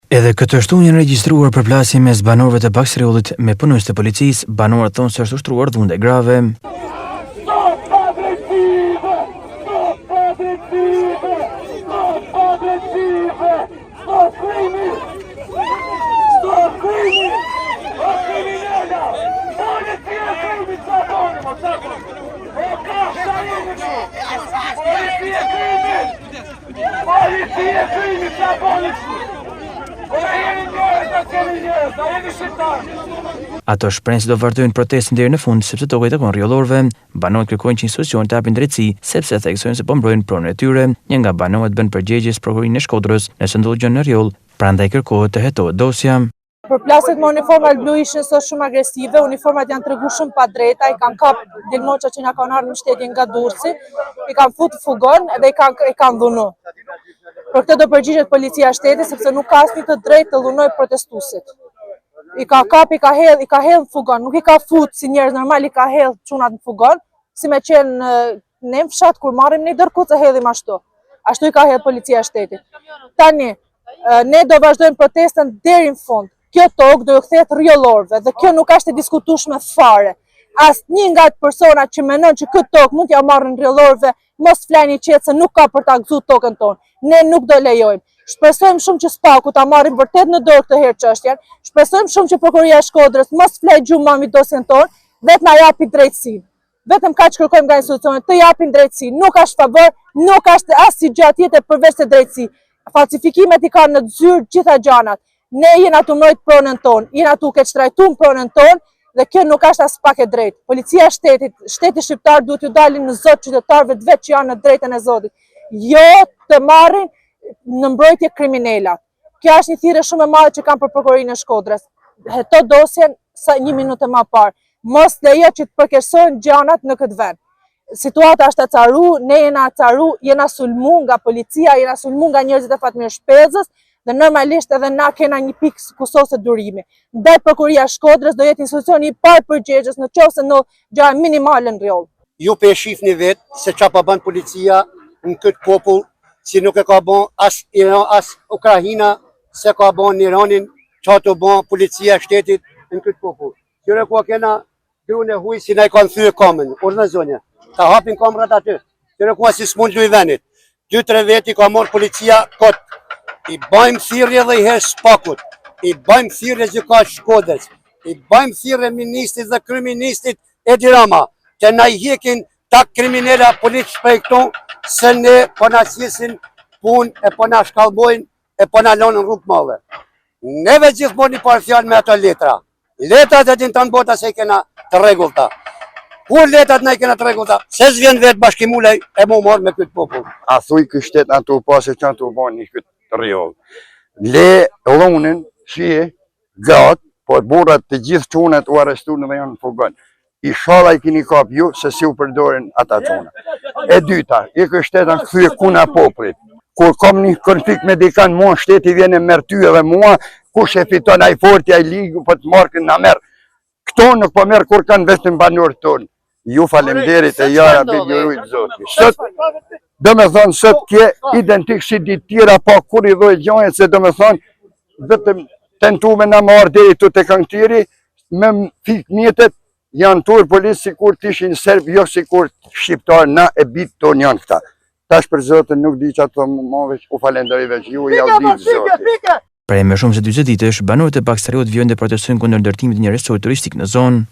Edhe këtë të shtunë janë regjistruar përplasje mes banorëve të Baksrrjollit me punonjës të policisë. Banorët thonë se është ushtruar dhunë ndaj grave. Stop padrejtësive! Stop padrejtësive! Stop padrejtësive! Stop krimi! Stop krimi! O kriminela! Policia e krimit sa boni, mo sa boni! O kafsha jeni mo! Policia e krimit! Policia e krimit sa boni kështu! O jeni njerëz, a s'jeni njerëz, a jeni shqiptarë! Ato shprehen se do vazhdojnë protestën deri në fund sepse toka i takon rrjollorëve. Banorët kërkojnë që institucionet të japin drejtësi, sepse theksojnë se po mbrojnë pronën e tyre. Një nga banorët bën përgjegjës prokurorinë e Shkodrës nëse ndodh gjë në Rrjoll, prandaj kërkohet të hetohet dosja. Përplasjet me uniformat blu ishin sot shumë agresive, uniformat janë tregu shumë padrejta, i kanë kap djelmoça që na kanë ardhur në mbështetje nga Durrësi, i kanë fut n'fugon dhe i kanë i kanë dhunu. Për këtë do përgjigjet policia e shtetit sepse nuk ka asnjë të drejtë të dhunojë protestuesit. I ka kap, i ka hedh, i ka hedh në fugon, nuk i ka fut si njerëz normal, i ka hedh çunat në fugon, si me qenë ne në fshat kur marrim një dërkuc e hedhim ashtu. Ashtu i ka hedh policia e shtetit. Tani, ne do vazhdojmë protestën deri në fund. Kjo tokë do ju kthehet rrjollorëve dhe kjo nuk është e diskutueshme fare. Asnjë nga ato persona që menon që këtë tokë mund t'ja marrin rrjollorëve, mos flejnë i qetë se nuk ka për ta gëzu tokën tonë. Ne nuk do lejojmë. Shpresojmë shumë që SPAK-u ta marrin vërtet në dorë këtë herë çështjen. Shpresojmë shumë që prokuroria e Shkodrës mos flejë gjumë mbi dosjen tonë dhe të na japi drejtësinë. Vetëm kaq kërkojmë nga institucionet, të japin drejtësi. Nuk është favor, nuk është asnjë gjë tjetër përveç se drejtësi. Falsifikimet i kanë në zyrë gjitha gjanat. Ne jena tu mbrojt pronën tonë, jena tu keqtrajtu pronën tonë dhe kjo nuk është as pak e drejtë. Policia e shtetit, shteti shqiptar duhet t'ju dalin në zot qytetarëve të vet që janë në drejtën e Zotit. Jo të marrin në mbrojtje kriminelat. Kjo është një thirrje shumë e madhe që kam për prokurorinë e Shkodrës. Heto dosjen sa një minutë më parë. Mos lejo që të përkeqësohen gjanat në këtë vend. Situata është acaru, ne jena acaru, jena sulmu nga policia, jena sulmu nga njerëzit e Fatmir Shpezës dhe normalisht edhe na kena një pikë kusose durimi. Ndaj prokuroria e Shkodrës do jetë institucioni i parë përgjegjës në qoftë se ndodh gjëja minimale në rrjoll. Ju pe shifni vetë se ça po bën policia në këtë popull, si nuk e ka bo as Iran, as Ukrahina, s'e ka bo në Iranin, ça tu bo policia e shtetit në këtë popull. Kqyre ku kena grun e huj si na i kanë thye kamën, urdhno zonja, ta hapin kamrat aty, kqyre ku si s'mund luj venit. Dy, tre veti ka marrë policia kot, i bajmë thirrje dhe i herë SPAK-ut, i bajmë thirrje gjykatës Shkodrës, i bajmë thirrje ministrit dhe kryeministrit Edi Rama, të na i hjekin ta kriminela policë prej këtu, se ne po na qesin punë e po na shkallmojnë e po na lonë në rrugë madhe. Neve gjithmonë një parë fjalë me ato letra. Letrat e din tanë bota se i kena të rregullta. Kur letrat na i kena të rregullta, se s'vjen vetë Bashkim Ulaj e mu marrë me këtë popull. A thuj ky shtet në të pa se që në të bo një këtë rrjoll. Le dhunin, si e, Gratë, por burrat të gjithë çunat u arrestun dhe janë në furgon. Ishalla i kini kap ju se si u përdorin ata çuna. E dyta, i ky shtet janë kthye kuna popullit. Kur kam një konflikt me dikan, mua shteti vjen e merr ty edhe mua, kush e fiton ai forti, ai ligu, po të marrë na merr. Këto nuk po merr kur kanë vetëm banorët tonë. Ju faleminderit e ja Rabbi ju rujt Zoti. Sot, do me thonë, sot kje identik si ditë tjera, pa kur i dhoj gjoje, se do me thonë, vetëm tentu me na marrë deri tu te kangëtiri, me fik mjetet, janë turr policë sikur t'ishin serb, jo sikur shqiptar, na e bitë tonë janë këta. Tash për Zotin nuk di ça të them mo veç u falenderoj veç ju ja u ditë Zoti. Prej më shumë se 40 ditësh, banorët e Baksrrjollit vijojnë të protestojnë kundër ndërtimit të një resort turistik në zonë.